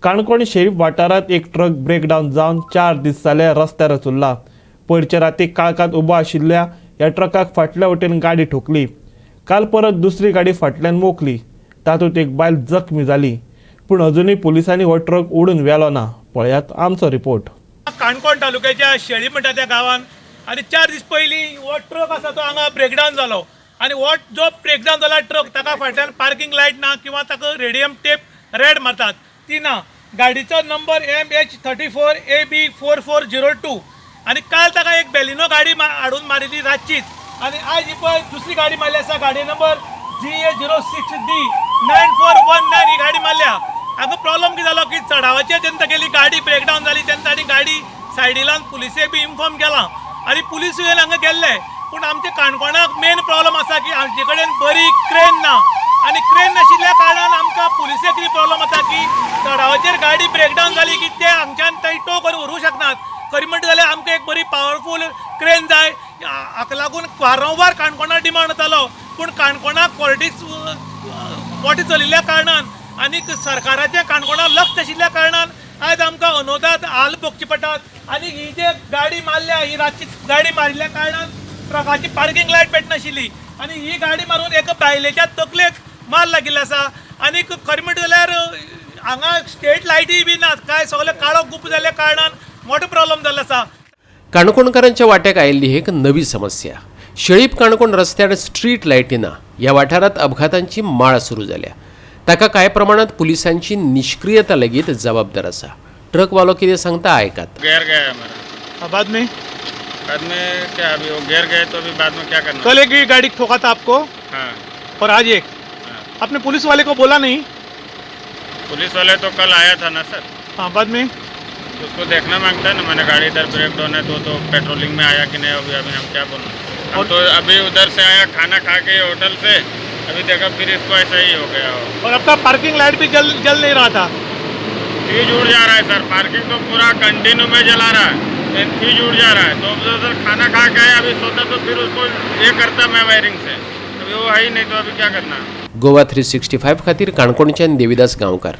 काणकोण शेळीप वाठारांत एक truck breakdown जावन 4 दीस जाले रस्त्यार उरला. पयरच्या राती काळखांत उबो आशिल्ल्या ह्या ट्रकाक फाटल्या वटेन गाडी ठोकली. काल परत दुसरी गाडी फाटल्यान मोखली. तातूंत एक बायल जखमी जाली. पूण अजुनूय पुलिसांनी हो ट्रक ओडून व्हेलो ना. पळयात आमचो रिपोर्ट. काणकोण तालुक्याच्या शेळी म्हणटा त्या गांवान आनी 4 दीस पयलीं हो ट्रक आसा तो हांगा ब्रेकडावन जालो आनी हो जो ब्रेकडावन जाला ट्रक, ताका फाटल्यान पार्किंग लायट ना किंवा ताका रेडियम टेप रेड मारतात ती ना. गाडीचो number MH 34 AB 4402. आनी काल ताका एक बेलिनो गाडी हाडून मारिल्ली रातचीच आनी आयज ही पळय दुसरी गाडी मारली आसा. गाडी number GA 06 D 9419 ही गाडी मारल्या. हांगा प्रॉब्लम कितें जालो की चडावाचेर जेन्ना तागेली गाडी ब्रेकडावन जाली तेन्ना ताणी गाडी सायडी लावन पुलिसेक बी इन्फॉर्म केलां आनी पुलीस येवन हांगा गेल्ले. पूण आमच्या काणकोणाक मेन प्रॉब्लम आसा की आमचे कडेन बरी क्रेन ना आनी क्रेन नाशिल्ल्या कारणान आमकां पुलिसेक कितें प्रॉब्लम जाता की चडावाचेर गाडी ब्रेकडावन जाली की ते हांगच्यान थंय टो करून व्हरूंक शकनात. खरी म्हणटा जाल्यार आमकां एक बरी पावरफूल क्रेन जाय. हाका लागून वारंवार काणकोणाक डिमांड जातालो, पूण काणकोणाक पॉलिटिक्स मोठें चलिल्ल्या कारणान आनी सरकाराचें काणकोणाक लक्ष आशिल्ल्या कारणान आयज आमकां अनोदात हाल भोगचे पडटात. आनी ही जे गाडी मारल्या, ही रातची गाडी मारिल्ल्या कारणान ट्रकाची पार्किंग लायट पेटनाशिल्ली आनी ही गाडी मारून एका बायलेच्या तकलेक मार लागिल्लो आसा. आनी खरें म्हणटा जाल्यार हांगा स्ट्रीट लायटी बी नात काय, सगळें काळो गुप्प जाल्ल्या कारणान मोठो प्रॉब्लम जाल्लो आसा. काणकोणकारांच्या वाट्याक आयिल्ली ही एक नवी समस्या. शेळीप काणकोण रस्त्यार स्ट्रीट लायटी ना. ह्या वाठारांत अपघातांची माळ सुरू जाल्या. ताका कांय प्रमाणात पुलिसांची निश्क्रियता लेगीत जबाबदार आसा. ट्रकवालो कितें सांगता, आयकात. गियर गया है हमारा. बाद में? बाद में क्या, अभी वो गियर गए तो अभी बाद में क्या करना? कल एक भी गाड़ी ठोका था आपको? हाँ. और आज एक. हाँ. आपने पुलिस वाले को बोला नहीं? पुलिस वाले तो कल आया था ना सर. हाँ, बाद में? उसको देखना मांगता है ना. मैंने गाड़ी इधर ब्रेक डाउन है तो पेट्रोलिंग में आया कि नहीं, अभी अभी हम क्या बोलूँ? हम तो अभी उधर से आया, खाना खा के होटल से. अभी देखा फिर इसको ऐसा ही हो गया हो. और आपका पार्किंग लाइट भी जल जल नहीं रहा था? फ्यूज उड़ जा रहा है सर. पार्किंग तो पूरा कंटिन्यू में जला रहा है, लेकिन फ्यूज उड़ जा रहा है. तो अब तो सर खाना खा के आया, अभी सोता तो फिर उसको ये करता मैं वायरिंग से. अभी वो है ही नहीं तो अभी क्या करना? गोवा 365 खातीर काणकोणच्यान देविदास गांवकार.